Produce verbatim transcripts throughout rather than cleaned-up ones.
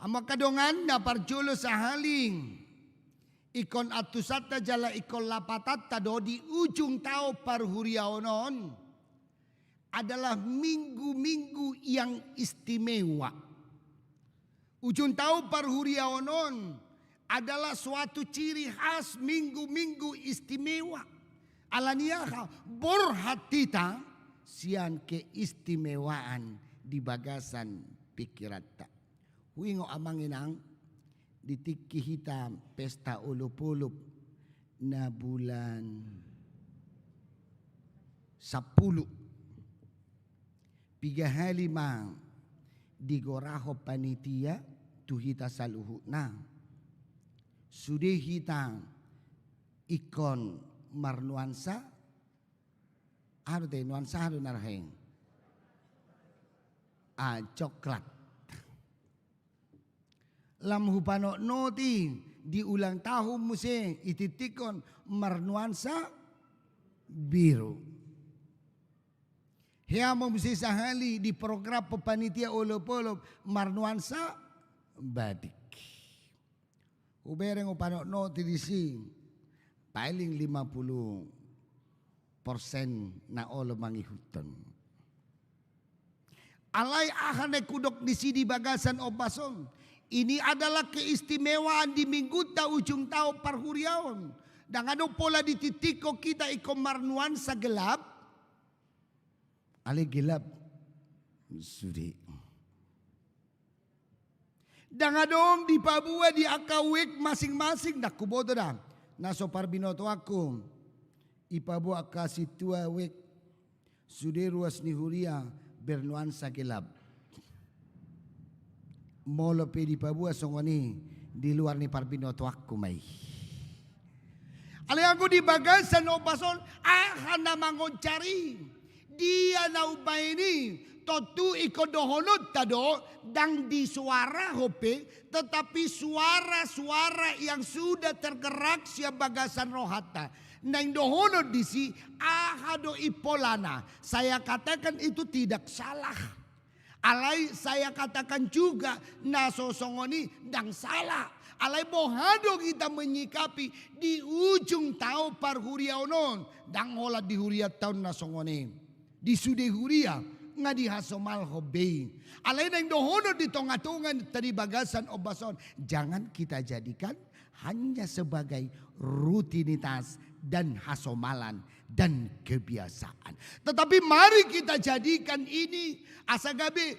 Amang angka dongan, na parjolo sahali, ingkon antusanta jala ingkon lapatanta do di ujung taon parhuriaon on adalah minggu-minggu yang istimewa. Ujung taon parhuriaon on adalah suatu ciri khas minggu-minggu istimewa. Alani aha? Borhat hita sian keistimewaan di bagasan pikiranta. Huingot amang inang, di tingki hita pesta olop-olop na bulan sampulu. Piga hali ma digorahon panitia tu hita saluhutna. Sude hita ingkon marnuansa, aha do te, nuansa aha do na roheng? Ah, coklat. Lam hupanotnoti di ulang tahun muse itingtingkon marnuansa biru. Hea ma muse sahali di program panitia olop-olop marnuansa batik. Hubereng hupanotnoti disi paling lima puluh persen na olo mangihuthon. Alai aha na hudok disi di bagasan ombas on? Ini adalah keistimewaan di minggunta ujung taon parhuriaon. Ndang adong pola ditingtingkon hita ingkon marnuansa gelap, alai gelap sude. Ndang adong dipaboa di angka wijk masing-masing, ndang huboto da. Na so parbinotoanku, dipaboa angka sintua wijk, sude ruas ni huria bernuansa gelap. Molo pe dipaboa songon i, di luar ni parbinotoanku ma i. Alai anggo di bagasan ombas on, aha na mangoncari? Dia na umbahen i? Tontu ingkon dohononta do, ndang disuarahon pe, tetapi suara-suara yang sudah tergerak sian bagasan rohanta. Naeng dohonon disi, aha do impolana? Saya katakan itu tidak salah. Alai saya katakan juga, na so songon i ndang salah. Alai boha do hita menyikapi di ujung taon parhuriaon on? Ndang holan di hurianta on na songon i. Di sude huria nga dihasomalhon be i. Alai naeng dohonon di tonga-tonga ni bagasan ombas on, jangan kita jadikan hanya sebagai rutinitas dan hasomalan dan kebiasaan. Tetapi mari kita jadikan ini asa gabe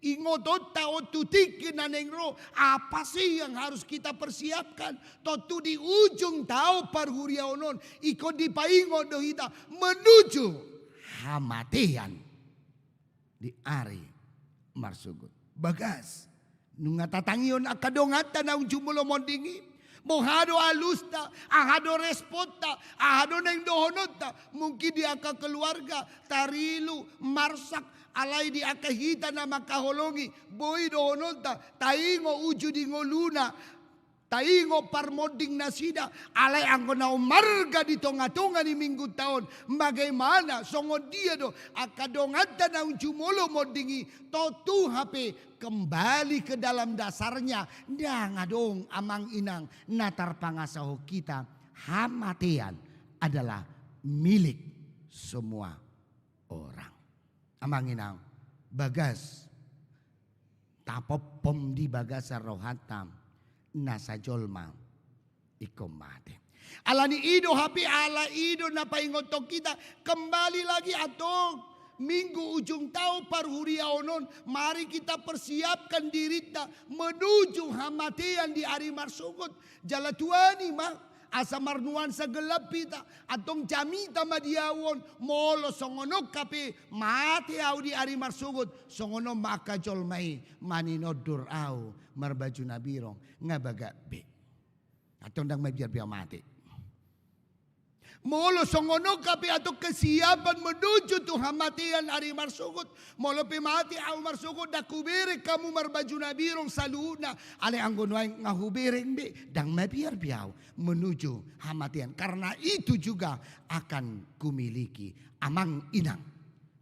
ingotonta on tu tingki na naeng ro, apa sih yang harus kita persiapkan? Tontu di ujung taon parhuriaon on, ingkon dipaingot do hita menuju hamatean di ari marsogot. Bagas, nunga tatangihon angka donganta naung jumolo monding i? Boha do alusta, aha do responta, aha do naeng dohononta? Mungkin di angka keluarga, tarilu, marsak, alai di angka hita na mangkaholongi, boi dohononta, taingot uju di ngoluna, taingot parmonding nasida, alai anggo na umarga di tonga-tonga ni minggunta on, bagaimana, songon dia do angka donganta naung jumolo monding i? Tontu hape kembali ke dalam dasarnya, ndang adong amang inang na tarpangasahon hita, hamatean adalah milik semua orang. Amang inang, bagas tapompom di bagasan rohanta, nasa jolma ingkon mate. Alani i do hape, ala i do na paingothon hita, kembali lagi, antong, minggu ujung taon parhuriaon on, mari kita persiapkan dirinta menuju hamatean di ari marsogot. Jala tuani ma, asa marnuansa gelap hita, antong jamita ma di au on, molo songon on hape mate au di ari marsogot, songon on ma angka jolma i, maninondur au marbaju na birong, nga bagak be. Antong ndang mabiar be au mate. Molo songon on hape antong kesiapan menuju tu hamatean ari marsogot. Molo pe mate au marsogot, ndang hubereng hamu marbaju na birong saluhutna. Alai anggo nuaeng nga hubereng be, ndang mabiar be au menuju hamatean. Karena itu juga akan kumiliki. Amang inang,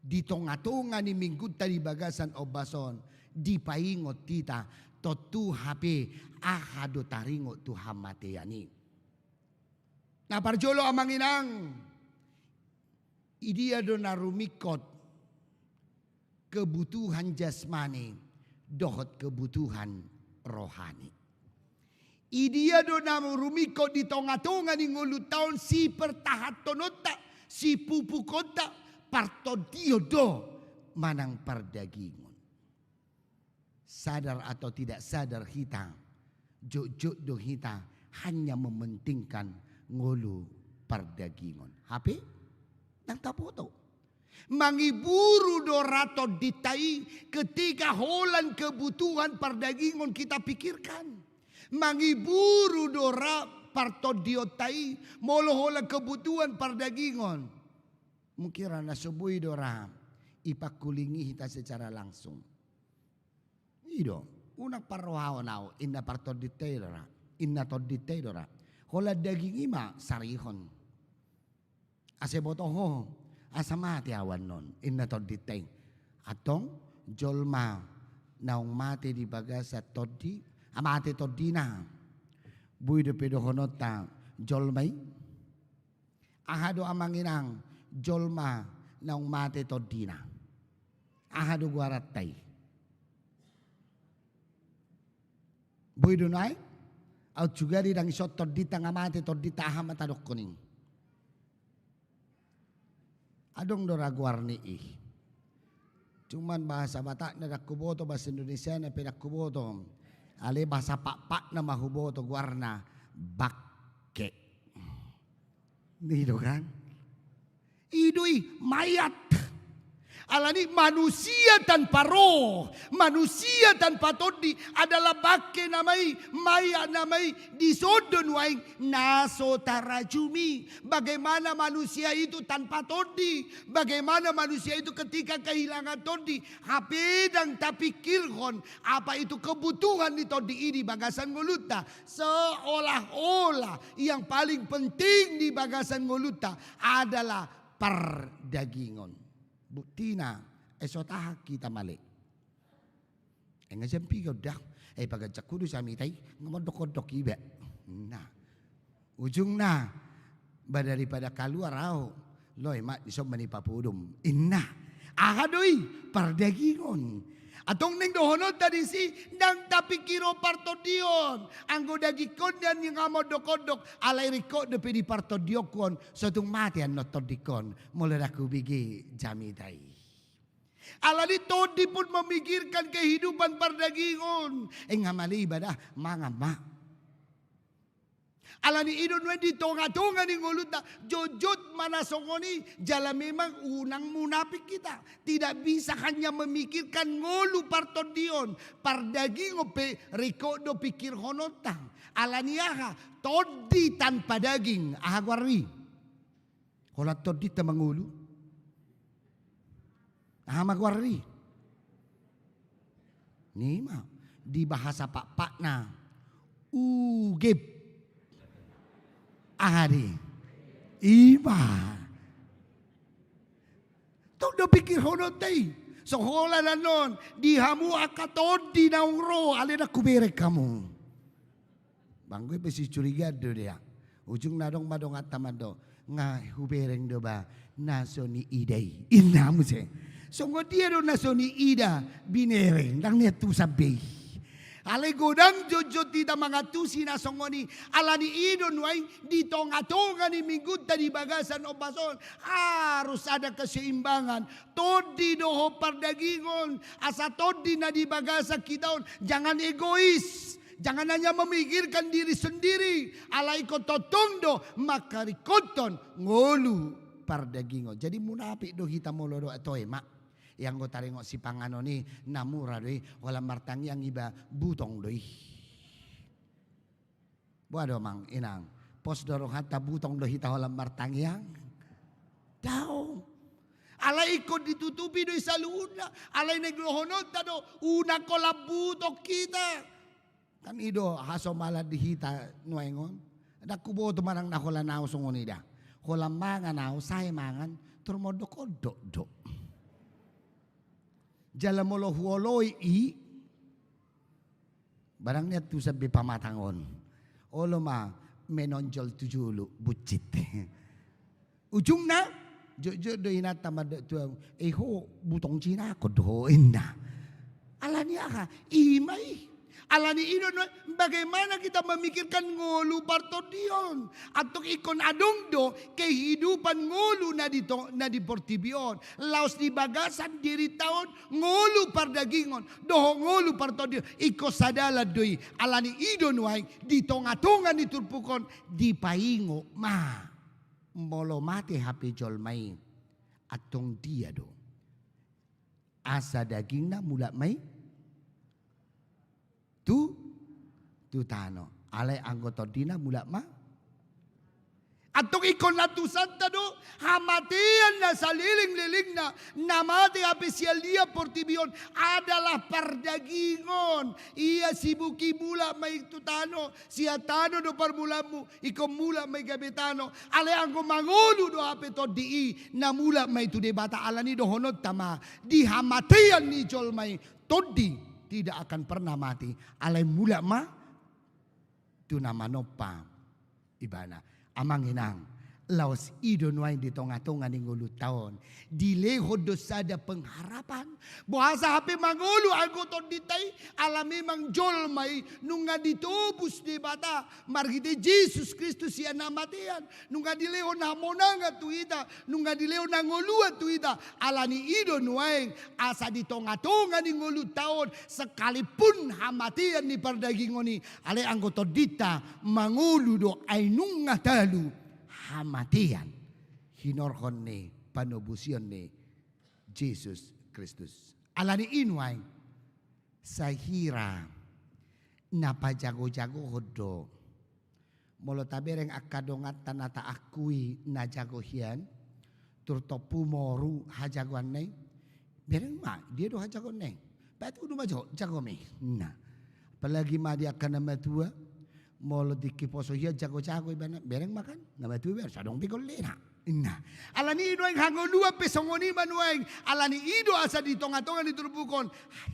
di tonga-tonga ni minggunta di bagasan ombas on, dipaingot hita, Tontu hape aha do taringot tu hamatean i. Na parjolo amang inang, idia do na rumingkot kebutuhan jasmani dohot kebutuhan rohani. Idia do na rumingkot di tongatonga ni ngolunta on sipertahanhononta, sipupukonta, partondion do manang pardagingon. Sadar atau tidak sadar hita, jotjot do hita hanya mementingkan ngolu pardagingon. Hape ndang taboto. Mangiburu do ra tondinta i ketika holan kebutuhan pardagingon kita pikirkan. Mangiburu do ra partondionta i molo holan kebutuhan pardagingon. Mungkin ra na so boi do ra ipangkulingi hita secara langsung. I do, unang parrohahon ahu, inna partondinta i do ra, inna tondinta i do ra. Holan daging i ma sarihon. Asa boto ho, asa mate ahu annon, inna tondinta i. Antong, jolma naung mate di bagasan tondi, ah, mate tondina. Boi dope dohononta jolma i? Aha do amang inang jolma naung mate tondina? Aha do goaranta i? Boi do nuaeng? Aut juga di ndang ison tondinta nga mate tondinta aha ma tadokkon i? Adong do ra goarni i. Cuman bahasa Batakna ndang huboto, bahasa Indonesiana pe ndang huboto. Alai bahasa Pakpakna ma huboto, goarna bangke. I do kan? I do i, mayat. Alani manusia tanpa roh, manusia tanpa tondi adalah bangke nama i, mayat nama i. Dison do nuaeng na so tarajumi. Bagaimana manusia itu tanpa tondi? Bagaimana manusia itu ketika kehilangan tondi? Hape ndang tapikirhon apa itu kebutuhan ni tondi i di bagasan ngolunta. Seolah-olah yang paling penting di bagasan ngolunta adalah pardagingon. Buktina, eh, so tahan hita male. Eh, nga jam piga udah? Eh, paganjangku do jamita i, nga mondok-ondok iba. Nah, ujungna, ba daripada kaluar ahu, loe ma dison ma nipapodom. Inna. Aha do i? Pardagingon. Antong naeng dohononta disi, ndang tapikirhon partondion. Anggo dagingkon nian nga mondok-ondok, alai ringkot dope di partondionku on, so tung mate annon tondingkon molo ndang hubege jamita i. Alani tondi pun memikirkan kehidupan pardagingon. Eh, nga male iba da, mangan ma. Alani i do nuaeng di tongatonga ni ngolunta, jotjot ma na songon i, jala memang unang munafik hita. Tidak bisa hanya memikirkan ngolu partondion, pardagingon pe ringkot do pikirhononta. Alani aha? Tondi tanpa daging, aha goar i? Holan tondinta mangolu. Aha ma goar i? Nima, di bahasa Pakpakna, ugep. Aha do i? Ima. Tung do pikirhononta i. So holan annon, di hamu angka tondi naung ro, alai ndang hubereng hamu. Banggo i pe sicurigaan do dia. Ujungna adong ma donganta mandok, nga hubereng do ba na so niida i. Inna muse. Songon dia do na so niida, binereng, ndang niantusan be i. Alai godang jotjot hita mangantusi na songon i. Alani i do nuaeng di tongatonga ni minggunta di bagasan ombas on, harus ada keseimbangan. Tondi dohot pardagingon, asa tondi na di bagasan hita on, jangan egois. Jangan hanya memikirkan diri sendiri, alai ingkon tongtong do mangkaringkothon ngolu pardagingon. Jadi munafik do hita molo do, toe ma. Ia anggo taringot sipanganon i, na mura do i, holan martangiang iba butong do i. Boha do amang inang, pos do rohanta butong do hita holan martangiang? Daong. Alai ingkon ditutupi do i saluhutna, alai naeng dohononta do, unang holan butong hita. Kan i do hasomalan di hita nuaeng on. Ndang huboto manang na holan ahu songon i da. Holan mangan ahu, sae mangan, tor mondok-ondok do. Jala molo huoloi i, Barang nian tu sampe pamatang on. Olo ma menonjol tu jolo buncit. Ujungna, jotjot do inanta mandok tu ahu, "Eh ho, butong jinakon do ho," inna. Alani aha? I ma i. Alani i do nuaeng, bagaimana kita memikirkan ngolu partondion. Antong ingkon adong do kehidupan ngolu na di to-, na di portibi on. Laos di bagasan dirinta on ngolu pardagingon dohot ngolu partondion ingkon sadalan do i. Alani i do nuaeng di tongatonga ni turpuk on dipaingot ma. Molo mate hape jolma i, antong dia do? Asa dagingna mulak ma i tu, tu tano. Alai anggo tondina mulak ma. Antong ingkon antusanta do, hamatean na salelenglelengna, na mate hape sian liat portibi on adalah pardagingon. Ia si Buki, mulak ma i tu tano, sian tano do parmulaanmu, ingkon mulak ma i gabe tano. Alai anggo mangolu do hape tondi i, na mulak ma i tu Debata. Alani dohononta ma, di hamatean ni jolma i, tondi tidak akan pernah mati. Alai mulak ma tu na manompa ibana. Amang inang, laos i do nuaeng di tongatonga ni ngolunta on dilehon do sada pengharapan. Boasa hape mangolu anggo tondinta i? Ala memang jolma i nunga ditobus Debata marhite Jesus Kristus sian hamatean. Nunga dilehon hamonangan tu hita, nunga dilehon hangoluan tu hita. Alani i do nuaeng asa di tongatonga ni ngolunta on, sekalipun hamatean ni pardagingon i, alai anggo tondinta mangolu do ai nunga talu hamatean hinorhon ni panobusion ni Jesus Kristus. Alani i nuaeng, sahira na pajagojagohon do. Molo tabereng angka donganta na taakui na jago hian, turtompu moru hajagoanna i, bereng ma dia do hajagoanna i. Patudu ma jo, jago ma i. Nah, apalagi ma di angka na matua, molo tingki poso hian jagojago ibana, bereng ma kan, na matua bereng, so adong be gollena. Nah, alani i nuaeng hangoluan pe songon i ma nuaeng. Alani i do asa di tongatonga ni turpuk on,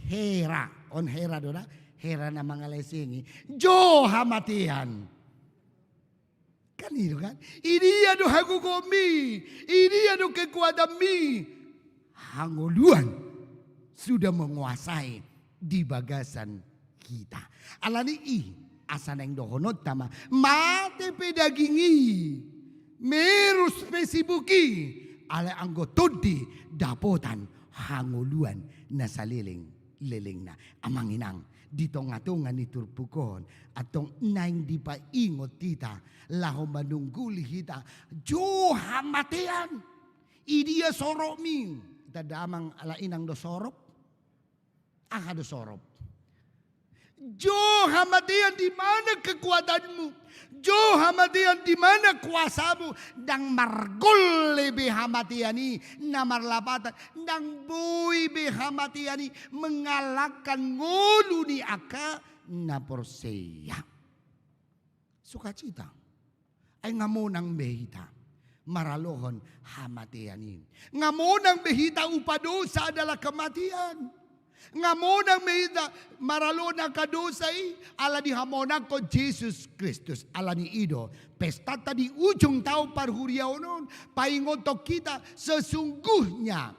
hera, on hera do da, hera na mangalesengi, jo hamatean. Kan i do kan? I dia do hagogoonmi, i dia do kekuatanmi? Hangoluan sudah menguasai di bagasan hita. Alani i, asa naeng dohononta ma, mate pe daging i, merus pe si Buki, alai anggo tondi dapotan hangoluan na salelenglelengna. Amang inang, di tongatonga ni turpuk on, antong naeng dipaingot hita, laho manungguli hita, jo hamatean. I dia soropmi? Tanda amang ala inang do sorop? Aha do sorop? Jo hamatean, di mana kekuatanmu? Jo hamatean, di mana kuasamu? Ndang margolle be hamatean i na marlapatan, ndang boi be hamatean i mengalahkan ngolu ni angka na porsea. Sukacita. Ai nga monang be hita maralohon hamatean i. Nga monang be hita upa dosa adalah kematian. Nga monang be hita maralohon angka dosa i ala dihamonangkon Jesus Kristus. Alani i do pestanta di ujung taon parhuriaon on paingothon hita sesungguhnya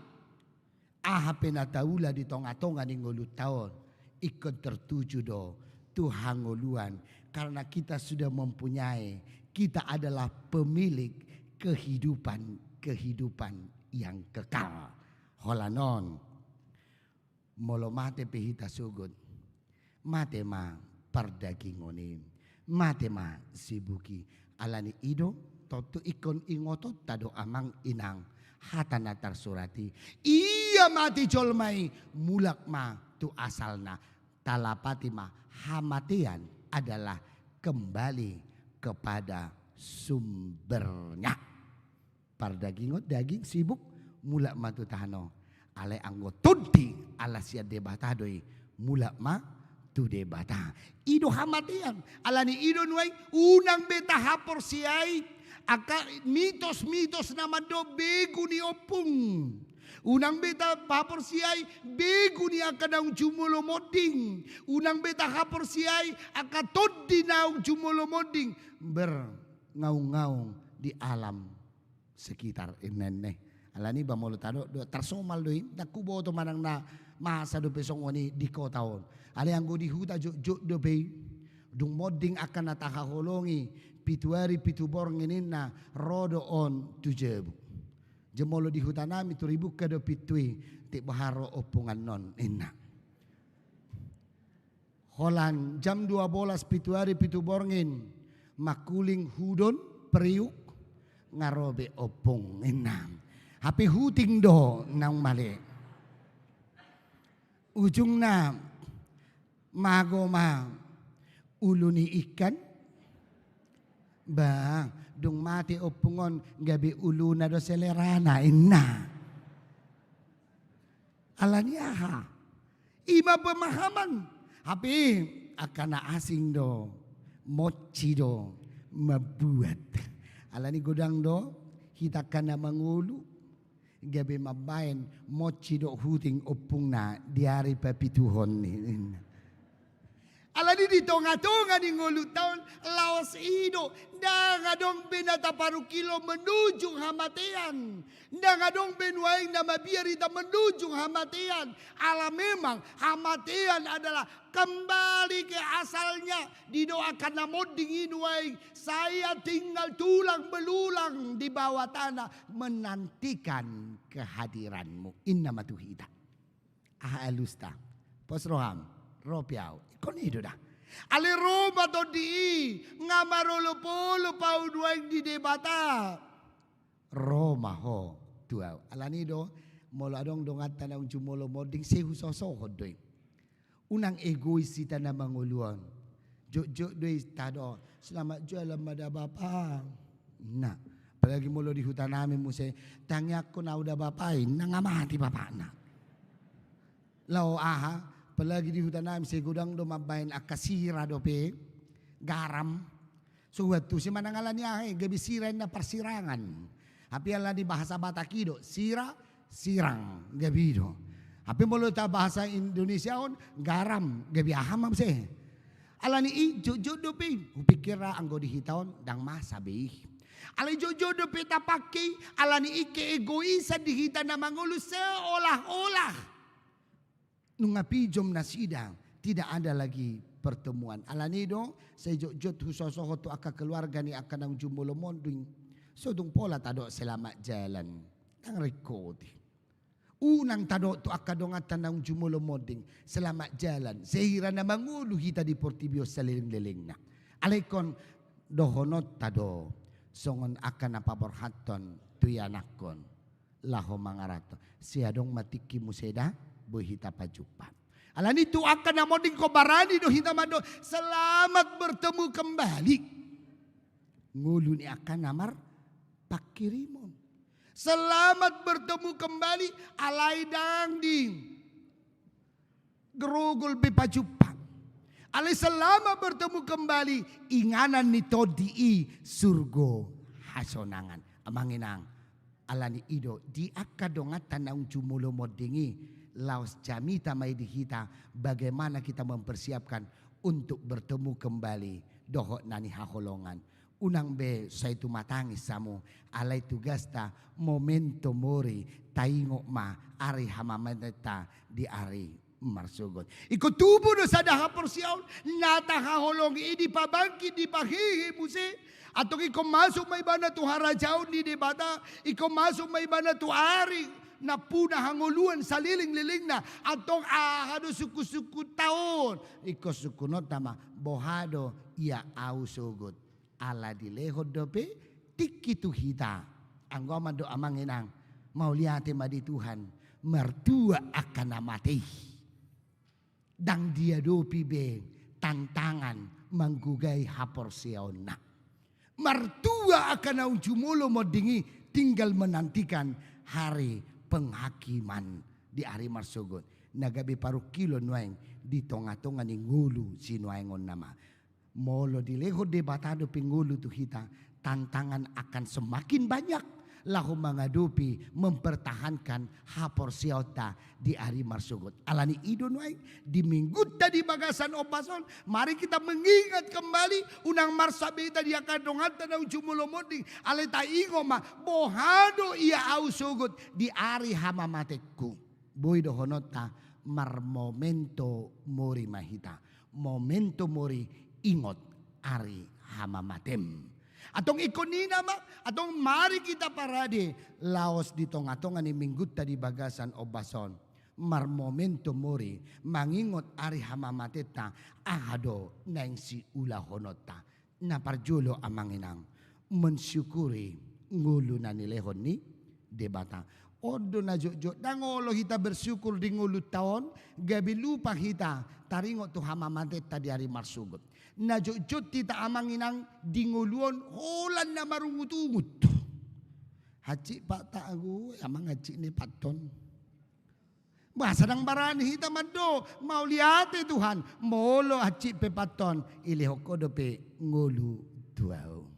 aha pe na taula di tongatonga ni ngolunta on, ingkon tertuju do tu hangoluan, karena kita sudah mempunyai, kita adalah pemilik kehidupan, kehidupan yang kekal. Holan on, molo mate pe hita sogot, mate ma pardagingon i, mate ma si Buki. Alani i do, tontu ingkon ingotonta do amang inang hata na tarsurat i. Ia mate jolma i, mulak ma tu asalna. Talapati ma hamatean adalah kembali kepada sumbernya. Pardagingon, daging, si Buk, mulak ma tu tano. Alai anggo tondi ala sian Debata do i, mulak ma tu Debata. I do hamatean. Alani i do nuaeng unang be tahaporseai angka mitos-mitos na mandok begu ni ompung. Unang be tahaporseai begu ni angka naung jumolo monding. Unang be tahaporseai angka tondi naung jumolo monding berngaung-ngaung di alam sekitar, inna, inna. Alani ba molo tadok do, tarsomal do i, ndang huboto manang na masa dope songon i di kota on. Alai anggo di huta jotjot dope i, dung monding angka na tahaholongi, pitu ari pitu borngin inna, ro do on tu jabu. Jemolo di hutanami tu Ribungka do pintu i, tek boha ro ompungan on, inna. Holan jam dua bolas pitu ari pitu borngin, mangkuling hudon, periuk, nga ro be ompung, inna. Hape huting do naung male. Ujungna mago ma ulu ni ikan. Bah, dung mate ompung on gabe uluna do selerana, inna. Alani aha? I ma pemahaman. Hape angka na asing do, monci do mambuat. Alani godang do hita angka na mangolu gabe mambaen monci dohot huting ompungna di ari papituhon i. Alani di tonga-tonga ni ngolunta on, laos i do, ndang adong be na taparungkilo menuju hamatean. Ndang adong be nuaeng na mabiar hita menuju hamatean. Ala memang hamatean adalah kembali ke asalnya. Didok angka na monding i nuaeng, saya tinggal tulang belulang di bawah tanah menantikan kehadiranmu, inna ma tu hita. Aha alusta? Pos roham, ro pe au. Ingkon i do da. Alai ro ma tondi i, nga marolopolop au nuaeng di Debata. Ro ma ho tu au. Alani do, molo adong donganta naung jumolo monding, sai husosohon do i. Unang egois hita na mangolu on. Jotjot do i tadok, selamat jalan ma da bapa. Nah, apalagi molo di hutanami muse, tangiangkon au da bapa i, nga mate bapana. Laho aha, apalagi di hutanami sai godang do mambaen angka sira dope, garam. So huantusi manang alani aha i, gabe sira inna parsirangan. Hape alani bahasa Batak i do, sira, sirang, gabe i do. Hape molo ta bahasa Indonesiaon, garam, gabe aha ma muse. Alani i jotjot dope i, hupikir ra anggo di hita on, ndang masa be i. Alai jotjot dope tapake i, alani i keegoisan di hita na mangolu seolah-olah nunga pijom nasida, tidak ada lagi pertemuan. Alani do, sai jotjot husosohon tu angka keluarga ni angka naung jumolo monding. So dung pola tadok selamat jalan. Ndang ringkot i. Unang tadok tu angka donganta naung jumolo monding, selamat jalan. Sehira na mangolu hita di portibi on salelenglelengna. Alai ingkon dohononta do, songon angka na paborhathon tu ianakhon. Laho mangaranto. Sai adong ma tingki muse da, boi hita pajumpa. Alani tu angka na monding ingkon barani do hita mandok, selamat bertemu kembali. Ngolu ni angka na marpangkirimon. Selamat bertemu kembali, alai ndang di gerogol be pajumpa. Alai selamat bertemu kembali, inganan ni tondi i surgo hasonangan. Amang inang, alani i do di angka donganta naung jumolo monding i, laos jamita ma i di hita, bagaimana kita mempersiapkan untuk bertemu kembali dohot na nihaholongan. Unang be sai tumatangis hamu, alai tugasta memento mori, taingot ma ari hamamatenta di ari marsogot. Ingkon tubu do sada haporseaon, na tahaholongi i dipabangkit, dipahehe muse, antong ingkon masuk ma ibana tu harajaon ni Debata, ingkon masuk ma ibana tu ari nampuna hangoluan salelenglelengna, antong aha do sungkunsungkunta on, ingkon sungkunonta ma, boha do ia au sogot. Ala dilehon dope tingki tu hita. Anggo amang dohot amang inang, mauliate ma di Tuhan, martua angka na mate i. Ndang diadopi be tantangan manggogai haporseaonna. Martua angka naung jumolo monding i, tinggal menantikan hari penghakiman di ari marsogot. Na gabe parungkilon nuaeng di tongatonga ni ngolu sinuaengon nama. Molo dilehon Debata dope ngolu tu hita, tantangan akan semakin banyak. laho mangadopi, mempertahankan haporseaonta di ari marsogot. Alani i do nuaeng di minggunta di bagasan ombas on, mari kita mengingat kembali, unang marsak be hita di angka donganta naung jumolo monding, alai taingot ma, boha do ia ahu sogot di ari hamamatengku. Boi dohononta, marmomento mori ma hita. Momento mori, ingot ari hamamatem. Antong ingkon i nama, antong mari kita parade laos di tongatonga ni minggunta di bagasan ombas on. Marmomento mori, mangingot ari hamamatenta, aha do naeng siulahononta. Na parjolo amang inang, mensyukuri ngolu na nilehon ni Debata. On do na jotjot, ndang olo hita bersyukur di ngolunta on, gabe lupa hita taringot tu hamamatenta di ari marsogot. Na jotjot hita amang inang di ngolu on holan na marungutungut. Hansit pe ta agu, amang hansit ni paton. Boasa ndang barani hita mandok, mauliate Tuhan, molo hansit pe paton, ilehon Ho dope ngolu tu ahu.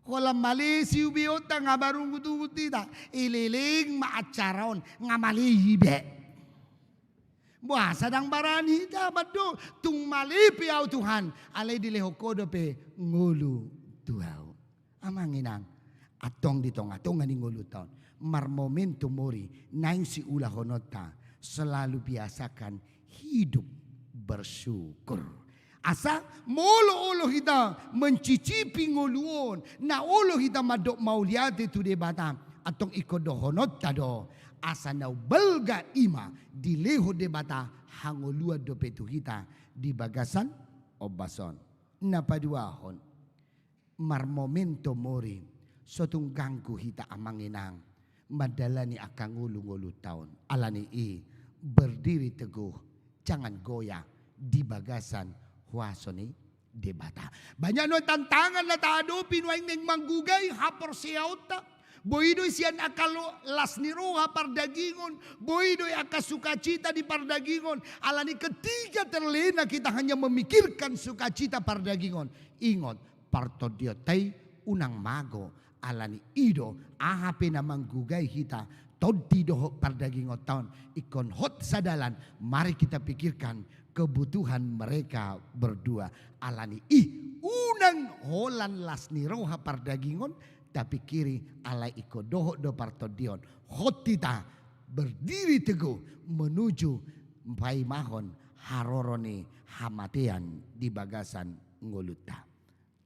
Holan male siubeonta nga marungutungut hita, ileleng ma acara on, nga male ibe. Boasa ndang barani hita mandok, tung male pe ahu Tuhan, alai dilehon Ho dope ngolu tu ahu. Amang inang, antong di tongatonga ni ngolunta on, marmomento mori naeng siulahononta, selalu biasakan hidup bersyukur. Asa molo olo hita mencicipi ngolu on, na olo hita mandok mauliate tu Debata, antong ingkon dohononta do, asa na umbalga i ma dilehon Debata hangoluan dope tu hita di bagasan ombas on. Na paduahon, marmomento mori, so tung ganggu hita amang inang mandalani angka ngolungolunta on. Alani i, berdiri teguh, jangan goyah di bagasan huaso ni Debata. Banyak nuaeng tantangan na tahadopi nuaeng naeng manggugai haporseaonta. Boi do i sian angka lo-, las ni roha pardagingon, boi do i angka sukacita di pardagingon. Alani ketika terlena kita hanya memikirkan sukacita pardagingon, ingot, partondionta i unang mago. Alani i do, aha pe na manggugai hita, tondi dohot pardagingonta on, ingkon hot sadalan, mari kita pikirkan kebutuhan mereka berdua. Alani i, unang holan las ni roha pardagingon tapikiri, alai ingkon dohot do partondion. Hot hita berdiri teguh menuju paimahon haroro ni hamatean di bagasan ngolunta.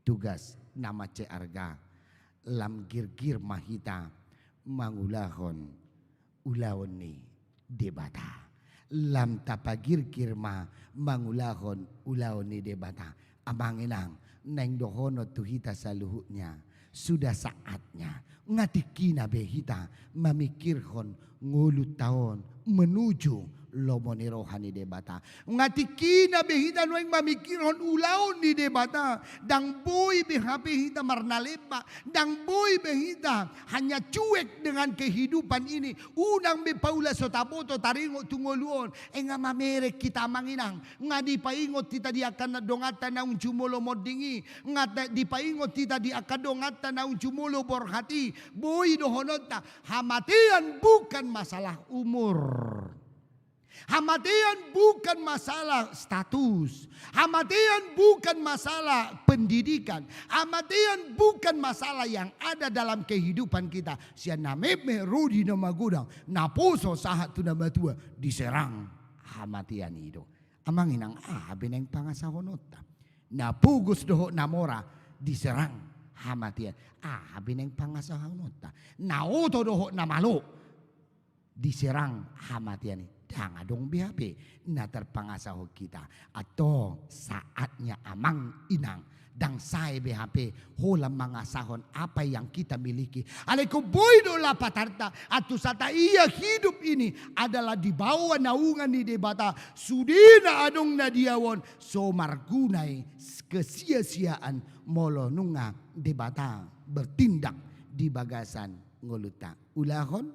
Tugas na mansai arga, lam girgir ma hita mangulahon ulaon ni Debata. Lam tapagirgir ma mangulahon ulaon ni Debata. Amang inang, naeng dohonon tu hita saluhutnya, sudah saatnya, nga tingkina be hita mamikirhon ngolunta on menuju lomo ni roha ni Debata. Nga tingkina be hita nuaeng mamikirhon ulaon ni Debata. Ndang boi be hape hita marnalemba, ndang boi be hita hanya cuek dengan kehidupan ini. Unang be paula so taboto taringot tu ngolu on. Ai nga mamereng hita amang inang, nga dipaingot hita di angka na donganta naung jumolo monding i, nga ta-, dipaingot hita di angka donganta naung jumolo borhat i. Boi dohononta, hamatean bukan masalah umur. Hamatean bukan masalah status. Hamatean bukan masalah pendidikan. Hamatean bukan masalah yang ada dalam kehidupan kita. Sian na metmet ro di na magodang, naposo sahat tu na matua, diserang hamatean i do. Amang inang, aha be naeng pangasahononta? Na pogos dohot na mora, diserang hamatean. Aha be naeng pangasahononta? Na oto dohot na malo, diserang hamatean i. Ndang adong be hape na tarpangasahon hita. Antong saatnya amang inang, ndang sae be hape holan mangasahon apa yang kita miliki. Alai ingkon boi do lapatanta, antusanta ia hidup ini adalah di bawah naungan ni Debata. Sude na adong na di ahu on, so marguna i kesia-siaan molo nunga Debata bertindak di bagasan ngolunta. Ulahon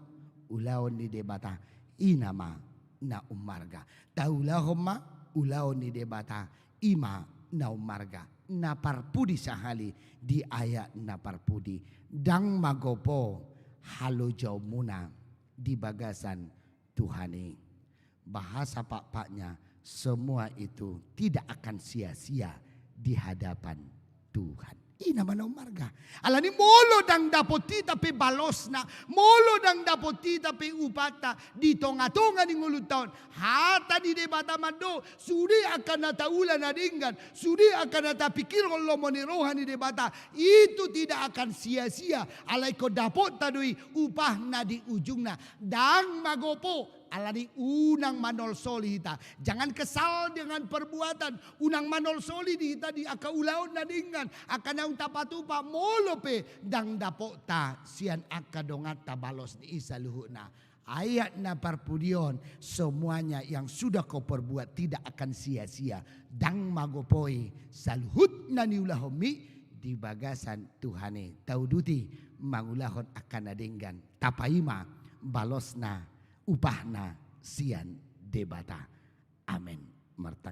ulaon ni Debata, i nama na ummarga. Taulahon ma ulaon ni Debata, i ma na ummarga. Na parpudi sahali di ayat na parpudi, Ndang magopo halojaonmuna di bagasan Tuhan i. Bahasa pakpaknya, semua itu tidak akan sia-sia di hadapan Tuhan. I na manaon marga. Alani molo ndang dapot hita pe balosna, molo ndang dapot hita pe upahta di tonga-tonga ni ngolunta on, hata ni Debata mandok, sude angka na taula na denggan, sude angka na tapingkirhon lomo ni roha ni Debata, itu tidak akan sia-sia, alai ingkon dapotta do i upahna di ujungna. Ndang magopo, alani unang manolsoli hita. Jangan kesal dengan perbuatan, unang manolsoli di hita di angka ulaon na denggan, angka naung tapatupa, molo pe ndang dapotta sian angka donganta balos ni i saluhutna. Ayat na parpudi on, semuanya yang sudah kau perbuat tidak akan sia-sia. Ndang magopo i saluhutna niulahonmi di bagasan Tuhan i. Tauduti mangulahon angka na denggan, tapaima balosna, upahna sian Debata. Amen. Martang-